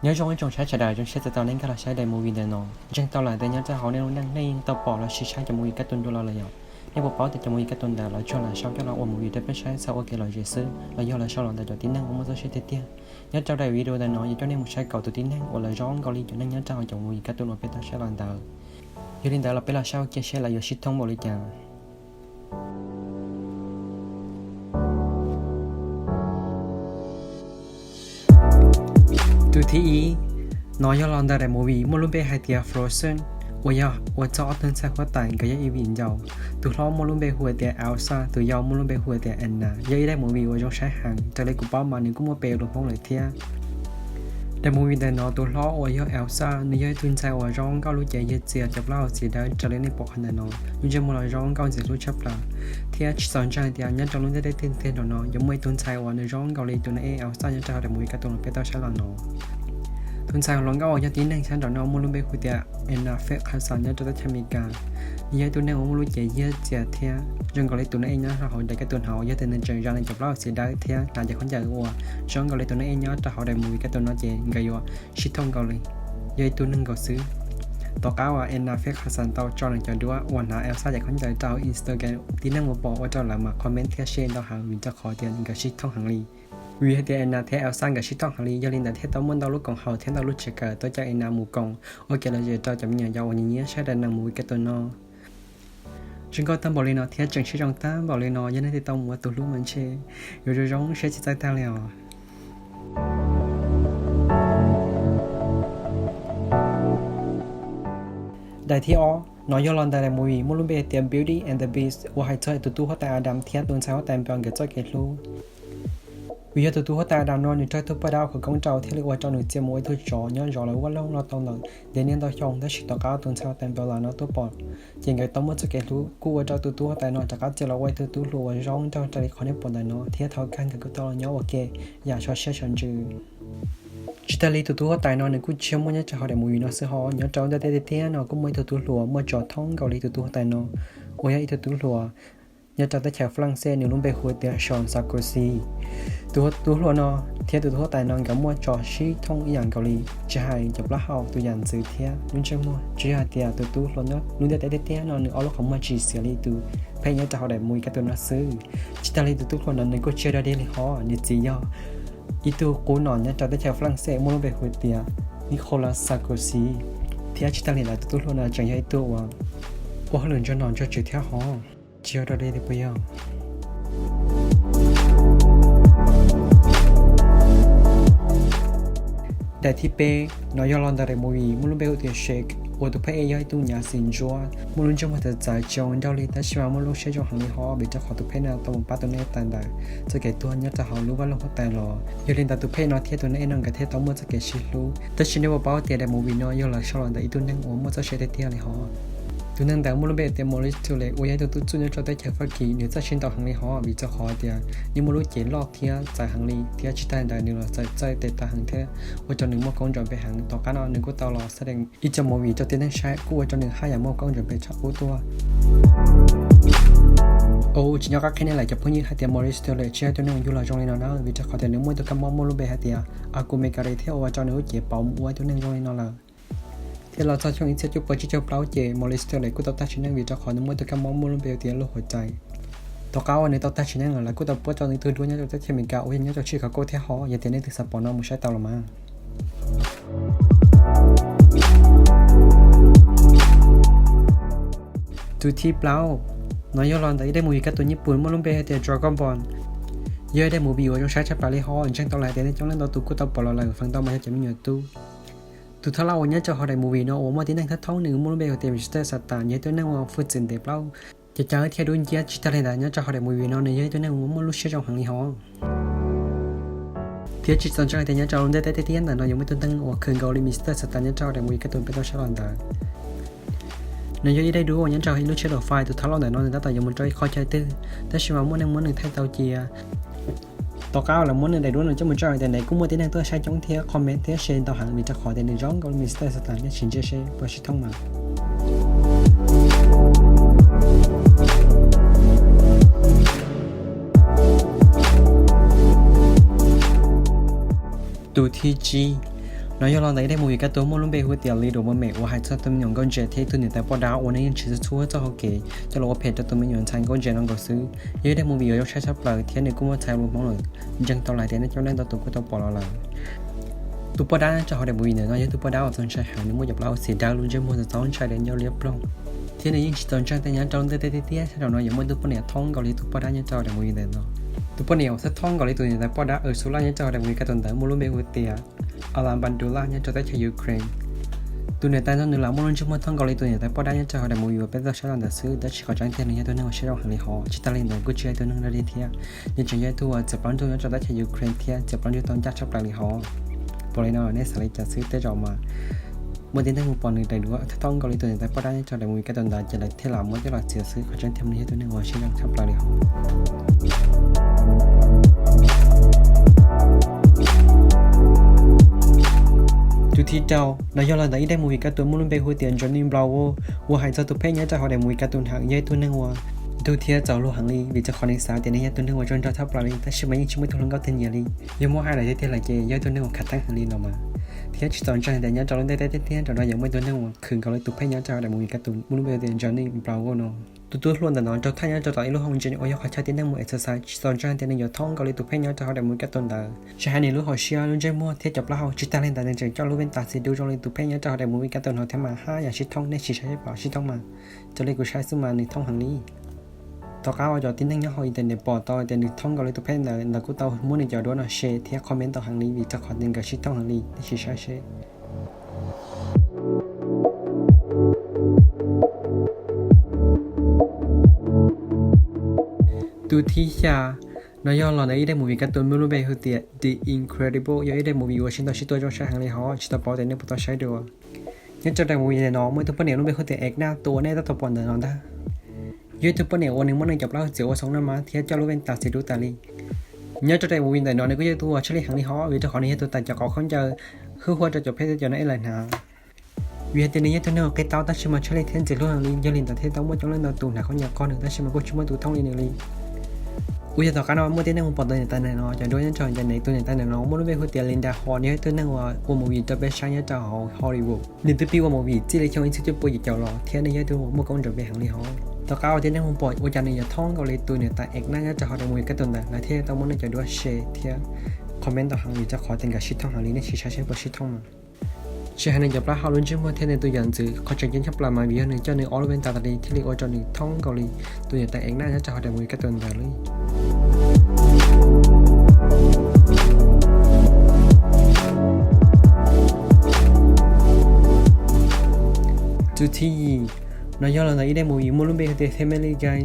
Nyob zoo ib tsoom saib sawv daws, zoo siab txais tos nej nkag los saib daim movie ntawm no. Ntseeg tau lawm tias nyob rau hauv nej lub neej nej yeej tau pom los sis saib cov movie kab tus dua los lawm yom. Nej puas paub tias cov movie kab tus ntawd lawv tsuas lam sau coj los ua movie rau peb saib txhawb ua kev lom zem xwb los yog lawv sau los ntawm cov tib neeg uas muaj txoj sia tiag tiag? Nyob rau daim video ntawm no yuav coj nej mus saib kaum tus tib neeg uas lawv zoo nkaus li cov neeg nyob rau hauv cov movie kab tus uas peb tau saib los ntawd. Yog li ntawd los peb los saib ua ke seb lawv yuav sib thooj npaum li cas. Tus thib ib, no yog los ntawm daim movie muaj lub npe hais tias Frozen, uas yog ua txog ob tug ntxhais huab tais nkawd yog ib viv ncaus. Tus hlob muaj lub npe hu tias Elsa, tus yau muaj lub npe hu tias Anna. Yog ib daim movie uas zoo saib heev, raws li kuv paub mas nws kuj muaj pes lus Hmoob lawm thiab. Daim movie ntawm no tus hlob uas yog Elsa, nws yog ib tug ntxhais uas zoo nkauj lub cev yog txias cov plaub hau txiv dawb raws li nej pom qhov ntawm no. Lub ntsej muag los zoo nkauj ntxim hlub tshaj plaws, thiab tsis txaus ntseeg tias nyob rau lub ntiaj teb tiag tiag no yuav muaj ib tug ntxhais uas nws zoo nkaus li tus neeg ej Elsa nyob rau hauv daim movie kab tus uas peb tau saib los no. Tus ntxhais hluas nkauj uas yog tib neeg sab nraum no muaj lub npe hu tias Anna Faris Hassan nyob rau teb chaws Amelikas. Nws yog ib tug neeg uas muaj lub cev yog txias thiab zoo nkaus li tus neeg ej nyob rau hauv daim kab tus no. Yog tias nws tseem zam nws cov plaub hau txiv dawb thiab hnav cov khaub ncaws uas zoo nkaus li tus neeg ej nyob rau hauv daim movie kab tus no ces nkawd yuav sib thooj nkaus li, yog ib tug neeg nkaus xwb. Tom qab uas Anna Faris Hassan tau tso nws cov duab uas hnav Elsa cov khaub ncaws rau hauv Instagram, tib neeg uas pom ua rau lawv mas comment thiab share ntau heev vim rau qhov tias nkawd sib thooj heev li. Vim hais tias Anna thiab Elsa nkawd sib thooj heev li, yog li ntawd thiaj tau muaj ntau lub koom haum thiab ntau lub tsev kawm tuaj coj Anna mus koom ua kev lom zem rau cov me nyuam yaus uas nyiam nyiam saib daim movie kab tus no. Zoo nkauj tag npaum li no thiab tseem sib zoo tag npaum li no, yog nej tsis tau mus ua tus hlub mas ntshe yuav zoo zoo siab tsis txawj tag li os. Daim thib ob, no yog los ntawm daim movie muaj lub npe tias Beauty and the Beast uas hais txog tus tub huab tais Adam thiab tus ntxhais huab tais Belle nkawd txoj kev hlub. Vim yog tus tub huab tais Adam no nws raug ib tug poj dab ua khawv koob rau thiaj li ua rau nws txia mus ua ib tug tsov nyob zov lawv vaj loog los tau ntawm ntev niaj ntau xyoo, tab sis tom qab tus ntxhais huab tais Belle no tuaj pom ces nkawd tau muaj txoj kev hlub kuj ua rau tus tub huab tais no rov qab txia los ua ib tug tub hluas uas zoo nraug raws li qhov nej pom ntawm no thiab thaum kawg nkawd kuj tau los nyob ua ke yam sov siab sov ntsws. Tsis tas li tus tub huab tais no nws kuj tsis yog muaj nyob rau hauv daim movie no xwb hos, nyob rau ntiaj teb tiag tiag no kuj muaj ib tug tub hluas muaj tso thoob nkaus li tus tub huab tais no, uas yog ib tug tub hluas nyob rau teb chaws Fab Laj Xej, nws lub npe hu tias Jean Sarkozy. Tus tub hluas no thiab tus tub huab tais no nkawd muaj tso sib thooj ib yam nkaus li, tsis hais cov plaub hau, tus yam ntxwv thiab lub ntsej muag, tsuas yog hais tias tus tub hluas nyob lub ntiaj teb tiag tiag no nws ob lub qhov muag tsis xiam li tus phab nyob rau hauv daim movie kab tus no xwb. Tsis tas li tus tub hluas no nws kuj tsis yog dog dig li hos, nws txiv yog ib tug qub nom nyob rau teb chaws Fab Laj Xej muaj lub npe hu tias Nicolas Sarkozy. Thiab tsis tas li ntawd tus tub hluas no tseem yog ib tug uas ua hauj lwm nrog nom nrog tswv thiab hos, tsis yog dog dig li puas yog? Daim thib peb, no yog los ntawm daim movie muaj lub npe hu tias Shake uas tus phab ej yog ib tug nyav xim ntsuab muaj lub ntsej muag txawv txawv tsis zoo nraug li, tab sis mas muaj lub siab zoo heev li hos vim rau qhov tus phab no tau mus pab tus neeg huab tais ntawd txoj kev tuag nyob rau hauv lub vaj loog huab tais los. Yog li ntawd tus phab no thiab tus neeg ej no nkawd thiaj tau muaj txoj kev sib hlub. Tab sis nej puas paub tias daim movie no yog lawv sau los ntawm ib tug neeg uas muaj txoj sia tiag tiag li hos? Tus neeg ntawd muaj lub npe tias Maurice Tullier uas yog ib tug tub txuj nyob rau teb chaws Fab Kis, nws txawj sib ntaus heev li hos vim rau qhov tias nws muaj lub cev loj thiab txawv heev li, thiab tsis tas li ntawd nws los txawj txawj tes taw heev thiab ua rau nws muaj koob ntsov pes heev. Tom qab no nws kuj tau los xab dees ib co movie rau tib neeg saib kuj ua rau nws haj yam muaj koob ntsov pes tshaj qub tuaj. Ua tsis nyob qab qhia nej lawm cov phooj ywg hais tias Maurice Tullier tsis yog ib tug neeg uas yug los zoo li no na, vim rau qhov tias nws muaj ib tug kab mob muaj lub npe hais tias Acumagale thiab ua rau nws lub cev pauv mus ua ib tug neeg zoo li no lawm. Thiab los txog xyoo ib txhiab cuaj puas tsib caug plaub ces Maurice Tullier kuj tau tag sim neej vim rau qhov nws muaj ib tug kab mob muaj lub npe tias lub huav txais. Tom qab uas nws tau tag sim neej lawm, lawv kuj tau pub rau nws ib tug duab nyob rau teb chaws Amelikas uas yog nyob rau teb chaws Chicago thiab hos, yog tias nej twg xav pom no mus saib tau los mas. Tus thib plaub, no yog los ntawm ib daim movie kab tus Nyij Pooj muaj lub npe hais tias Dragon Ball. Yog ib daim movie uas zoo saib tshaj plaws li hos, ntseeg tau lawm tias nej coob leej ntau tus kuj tau pom los lawm, feem ntau mas yog cov me nyuam tub. Tus thab laug uas nyob rau hauv daim movie no uas muaj tib neeg thoob thoob nws muaj lub npe hu tias Mister Satan, yog ib tug neeg uas hwj txwv ntev plaub ces cav thiab dub nciab. Tsis tas li ntawd nyob rau hauv daim movie no nws yog ib tug neeg uas muaj lub siab zoo heev li hos. Thiab tsis txaus ntseeg tias nyob rau lub ntiaj teb tiag tiag ntawm no yuav muaj ib tug neeg uas khwv nkaus li Mister Satan nyob rau hauv daim movie kab tus peb tau saib los ntawd. Nws yog ib daim duab uas nyob rau ib lub tsheb daus fais, tus thab laug ntawm no nws tab tom yuav mus rau ib qho chaw twg, tab sis mas muaj neeg muab nws thaij tau cia. Tom qab uas lawv muab nws daim duab no coj mus tso hais tias nws kuj muaj tib neeg tuaj saib coob thiab comment thiab share ntau heev vim rau qhov tias nws zoo nkaus li Mister Satan, nej sim ntsia seb puas sib thooj mas. Tus thib tsib, No yog los ntawm ib daim movie kab tua muaj lub npe hu tias Little Mermaid uas hais txog tus me nyuam nkauj ntses thiab ib tug niam tais poj dab uas nws yeej tsis txhua txhua txoj hauv kev coj los ua phem rau tus me nyuam ntxhais nkauj ntses no nkaus xwb. Yog ib daim movie uas zoo saib tshaj plaws thiab nws kuj muaj txhais lus Hmoob lawm, ntseeg tau lawm hais tias nej coob leej ntau tus kuj tau pom los lawm. Tus poj dab nyob rau hauv daim movie ntawm no yog tus poj dab uas txaus ntshai heev, nws muaj cov plaub hau txiv dawb, lub ntsej muag txaus ntshai, daim nyob liab ploog, thiab nws yeej tsis txaus ntshai tiag. Nyob rau lub ntiaj teb tiag tiag sab nraum no yuav muaj tus poj niam thoob nkaus li tus poj dab nyob rau hauv daim movie ntawm no. Tus poj niam uas thoob nkaus li tus niam tais poj dab Ursula nyob rau hauv daim movie kab tua ntawd muaj lub npe hu tias Alan Bandura nyob rau teb chaws Ukraine. Tus niam tais no nws lam muaj lub ntsej muag thoob nkaus li tus niam tais poj dab nyob rau hauv daim movie uas peb tau saib los ntawd xwb, tab sis qhov tseeb tiag nws yog tus neeg uas siab zoo heev li hos, tsis tas li ntawd kuj tsis yog tus neeg dog dig thiab. Nws tseem yog tus uas txiav plaub ntug nyob rau teb chaws Ukraine thiab txiav plaub ntug tau ncaj tshaj plaws li hos. Pom li no nej xav li cas xwb? Tej zaum mas muaj tib neeg mus pom nws daim duab thoob nkaus li tus niam tais poj dab nyob rau hauv daim movie kab tua ntawd ces lawv thiaj lam muab coj los txiav xwb, qhov tseeb tiag nws yog tus neeg uas siab zoo tshaj plaws li hos. Tus thib rau no yog los ntawm ib daim movie kab tua muaj lub npe hu tias Johnny Bravo uas hais txog tus phej nyob rau hauv daim movie kab tua ntawd yog ib tug neeg uas ntug thiab txaus luag heev li, vim rau qhov nws xav tias nws yog tus neeg uas tsaug zog tshaj plaws li, tab sis mas yeej tsis muaj ib tug hluas nkauj twg nyiam li. Yog muab hais lawm tiag tiag lawm ces yog ib tug neeg uas khav theeb heev li no mas. Thiab tsis txaus ntshai tias nyob rau lub ntiaj teb tiag tiag sab nraum no yuav muaj ib tug neeg uas khwv nkaus li tus phej nyob rau hauv daim movie kab tua muaj lub npe tias Johnny Bravo no. Tus tub hluas ntawm no raug thaj nyob rau tom ib lub hoo ntses uas yog qhov chaw tib neeg mus exercise, tsis txaus ntshai tias nws yuav thoob nkaus li tus phej nyob rau hauv daim movie kab tua ntawd. Tsis hais nws lub hauv siab, lub ntsej muag thiab cov plaub hau, tsis tas li ntawd nws tseem coj lub vej tas txiv dub zoo li tus phej nyob rau hauv daim movie kab tua no thiab mas. Haj yam sib thoob, nej sim saib seb puas sib thoob mas. Raws li kuv saib xwb mas nws thoob heev li. Tom qab uas cov tib neeg nyob hauv internet pom tau tias nws thoob nkaus li tus phej ntawd, lawv kuj tau muab nws cov duab no share thiab comment tau heev li, vim rau qhov tias nkawd sib thoob heev li. Nej sim saib seb. Tus thib xya no yog los ntawm ib daim movie kab tua muaj lub npe hu tias The Incredibles, yog ib daim movie uas sib ntaus sib tua zoo saib heev li hos, tsis tau paub tias nej puas tau saib dua. Nyob rau daim movie ntawm no muaj ib tug poj niam lub npe hu tias Edna, tus uas nej tab tom pom ntawm no ntag. Yog ib tug poj niam uas nws muab nws cov plaub hau txiav ua xoo naj mab thiab coj lub vej tas txiv dub tas li. Nyob rau daim movie ntawm no nws kuj yog tus uas tshaj lij heev li hos, vim rau qhov nws yog tus tawm cov qauv khaub ncaws hwj huaj rau cov phej thiab cov neeg ib leeg hnav. Vim hais tias nws yog tus neeg uas qia tau tab sis mas tshaj lij thiab ntxim hlub heev li, yog li ntawd thiaj tau muaj coob leej ntau tus hnav khaub ncaws qog nws tab sis mas kuj tsis muaj tus thoob li nws li. Uas yog tom qab no muaj tib neeg mus pom ntawm niam tais ntawm no cov duab nyob rau niam tais, tus niam tais ntawm no muaj lub npe hu tias Linda Hall, nws yog ib tug neeg uas ua movie rau peb saib nyob rau hauv Hollywood. Nws twb pib ua movie txij li xyoo ib txhiab cuaj pua yim caum los thiab nws yog ib tug muaj koob nrov npe heev li hos. Tom qab uas tib neeg mus pom ua cas nws yuav thoob nkaus li tus niam tais Edna nyob rau hauv daim movie kab tua ntawd, lawv thiaj tau muab nws cov duab share thiab comment tau heev li, rau qhov tias nkawd sib thoob heev li, nej sim saib seb puas sib thoob mas. Tsis hais nws cov plaub hau, lub ntsej muag thiab nws tus yam ntxwv, qhov tseem ceeb tshaj plaws mas vim yog nws coj nws ob lub vej tas tas li thiaj li ua rau nws thoob nkaus li tus niam tais Edna nyob rau hauv daim movie kab tua ntawd li. Tus thib yim no yog los ntawm ib daim movie muaj lub npe hu tias Family Guy.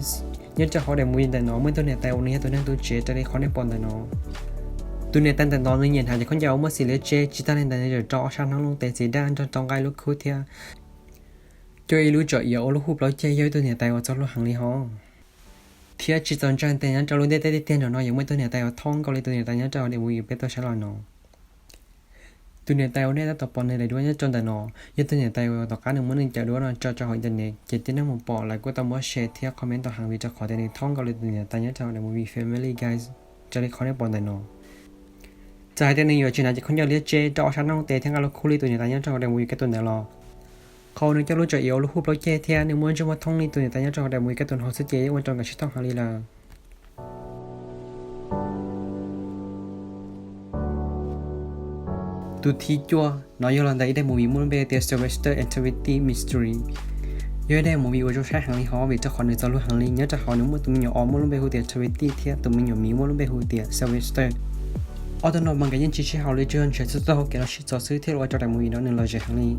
Nyob rau hauv daim movie ntawm no muaj ib tug niam tais uas nws yog tus neeg tu tsev raws li qhov nej pom ntawm no. Tus niam tais ntawm no nws nyiam hnav cov khaub ncaws uas muaj xim liab tseb, tsis tas li ntawd nws tseem rau ob sab hnab looj tes txiv daj nrog rau nqaij lub khub thiab coj ib lub tsom iav ua lub hu plaub ceg, yog ib tug niam tais uas txaus luag heev li hos. Thiab tsis txaus ntshai tias nyob rau lub ntiaj teb tiag tiag nraum no yuav muaj ib tug niam tais uas thoob nkaus li tus niam tais nyob rau hauv daim movie peb tau saib los no. Tus niam tais uas nej tab tom pom nws daim duab nyob rau ntawm no yog tus niam tais uas tom qab nws muab nws cov duab no tso rau hauv internet ces tib neeg mus pom lawv kuj tau muab share thiab comment tau heev vim rau qhov tias nws thoob nkaus li tus niam tais nyob rau hauv daim movie Family Guy raws li qhov nej pom ntawm no. Txawm hais tias nws yuav tsis hnav cov khaub ncaws liab tseb rau ob sab hnab looj tes thiab nqaij lub khub li tus niam tais nyob rau hauv daim movie kab tua ntawd los, qhov uas nws coj lub tsom iav ua lub hu plaub ceg thiab nws muaj ntsej muag thoob li tus niam tais nyob rau hauv daim movie kab tua no xwb ces yeej ua rau nkawd sib thoob heev li lawm. Tus thib cuaj no yog los ntawm ib daim movie muaj lub npe tias Sylvester and Tweety Mystery. Yog ib daim movie uas zoo saib heev li hos vim rau qhov nws txaus luag heev li. Nyob rau hauv nws muaj tus me nyuam os muaj lub npe hu tias Tweety thiab tus me nyuam miv muaj lub npe hu tias Sylvester. Ob tug no mas nkawd yeej tsis sib haum li, tsuas yog nrhiav txhua txoj hau kev los sib txov xwb thiaj li ua rau daim movie no nws lom zem heev li.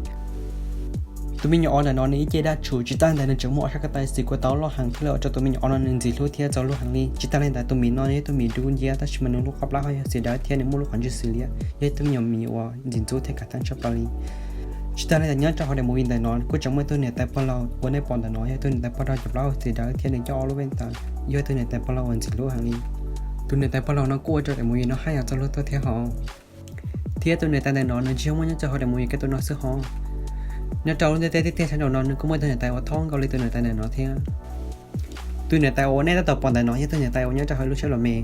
Tus me nyuam os ntawm no nws ib ce daj tsum, tsis tas ntawd nws tseem muaj ob sab ko taw xim kuav tau loj heev thiaj li ua rau tus me nyuam os no nws ntxim hlub thiab txaus luag heev li. Tsis tas li ntawd tus miv no yog tus miv dub nciab tab sis mas nws lub qab plab ho yog xim dawb thiab nws muaj lub qhov ntswg xim liab, yog ib tug me nyuam miv uas ntxim ntxub thiab khav theeb tshaj plaws li. Tsis tas li ntawd nyob rau hauv daim movie ntawm no kuj tseem muaj ib tug niam tais pog laus uas nej pom ntawm no yog ib tug niam tais pog rau cov plaub hau xim dawb thiab nws coj ob lub vej tas, yog ib tug niam tais pog laus uas ntxim hlub heev li. Tus niam tais pog laus no kuj ua rau daim movie no haj yam txaus luag tuaj thiab hos. Thiab tus niam tais ntawm no nws tsis yog muaj nyob rau hauv daim movie kab tua no xwb hos. Nyob rau lub ntiaj teb tiag tiag sab nraum no nws kuj muaj ib tug niam tais uas thoob nkaus li tus niam tais ntawm no thiab. Tus niam tais uas nej tab tom pom ntawm no yog tus niam tais uas nyob rau hauv lub tsheb los me.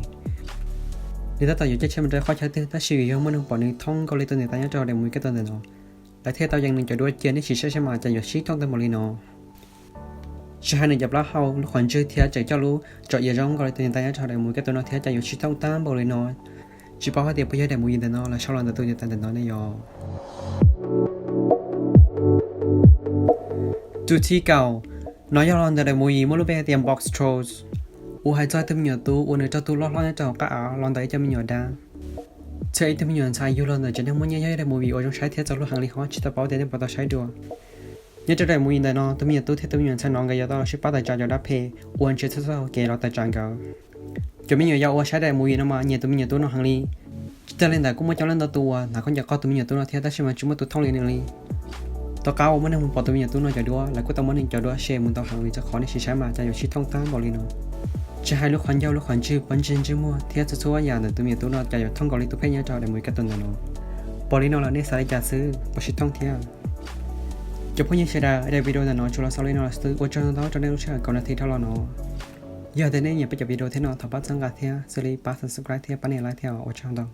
Nws tab tom yuav caij tsheb mus rau qhov chaw twg, tab sis vim yog muaj neeg pom nws thooj nkaus li tus niam tais nyob rau daim movie kab tus ntawm no, lawv thiaj tau yees nws cov duab cia. Nej sim saib saib mas cas yuav sib thooj tag npaum li no. Tsis hais nws cov plaub hau, lub qhov ntswg thiab tseem coj lub tsom iav zoo nkaus li tus niam tais nyob rau daim movie kab tus no thiab cas yuav sib thooj tag npaum li no. Tsis paub hais tias puas yog daim movie ntawm no lawv sau los ntawm tus niam tais ntawm no ne yom. Tus thib kaum, no yog los ntawm daim movie muaj lub npe hais tias Boxtrolls, uas hais txog tus me nyuam tub uas nws raug tu loj hlob nyob rau hauv qab av los ntawm ib co me nyuam dab, thiab ib tug me nyuam ntxhais yug los ntawm tsev neeg muaj nyiaj. Yog ib daim movie uas zoo saib thiab txaus lub heev li, ho tsis tau paub tias nej puas tau saib dua. Nyob rau daim movie ntawm no, tus me nyuam tub thiab tus me nyuam ntxhais no nkawd yuav tau los sib pab tawm tsam cov dab phem uas nrhiav txhua txhua hauv kev los tawm tsam nkawd. Cov me nyuam yaus uas saib daim movie no mas nyiam tus me nyuam tub no heev li. Tsis tag li ntawd kuj muaj coob leej ntau tus uas hnav khaub ncaws qog tus me nyuam tub no thiab, tab sis mas tsis muaj tus thooj li nws li. Tom qab uas muaj neeg mus pom tus me nyuam tub no cov duab, lawv kuj tau muab nws cov duab share mus ntau heev li, rau qhov nej sim saib mas cas yuav sib thooj tag npaum li no. Tsis hais lub qhov ncauj, lub qhov ntswg, pob ntseg, ntsej muag thiab txhua txhua yam ntawm tus me nyuam tub no cas yuav thooj nkaus li tus phej nyob rau daim movie kab tus ntawm no. Pom li no lawm nej xav li cas xwb, puas sib thooj thiab? Cov phooj ywg sawv daws, daim video ntawm no tsuas los xaus li no xwb, ua tsaug ntau rau nej lub sij hawm kaum nas this dhau los no. Yog tias nej nyiam peb cov video thiab no thov pab txhawb nqa thiab xws li pab subscribe thiab pab nias like thiab, ua tsaug ntau.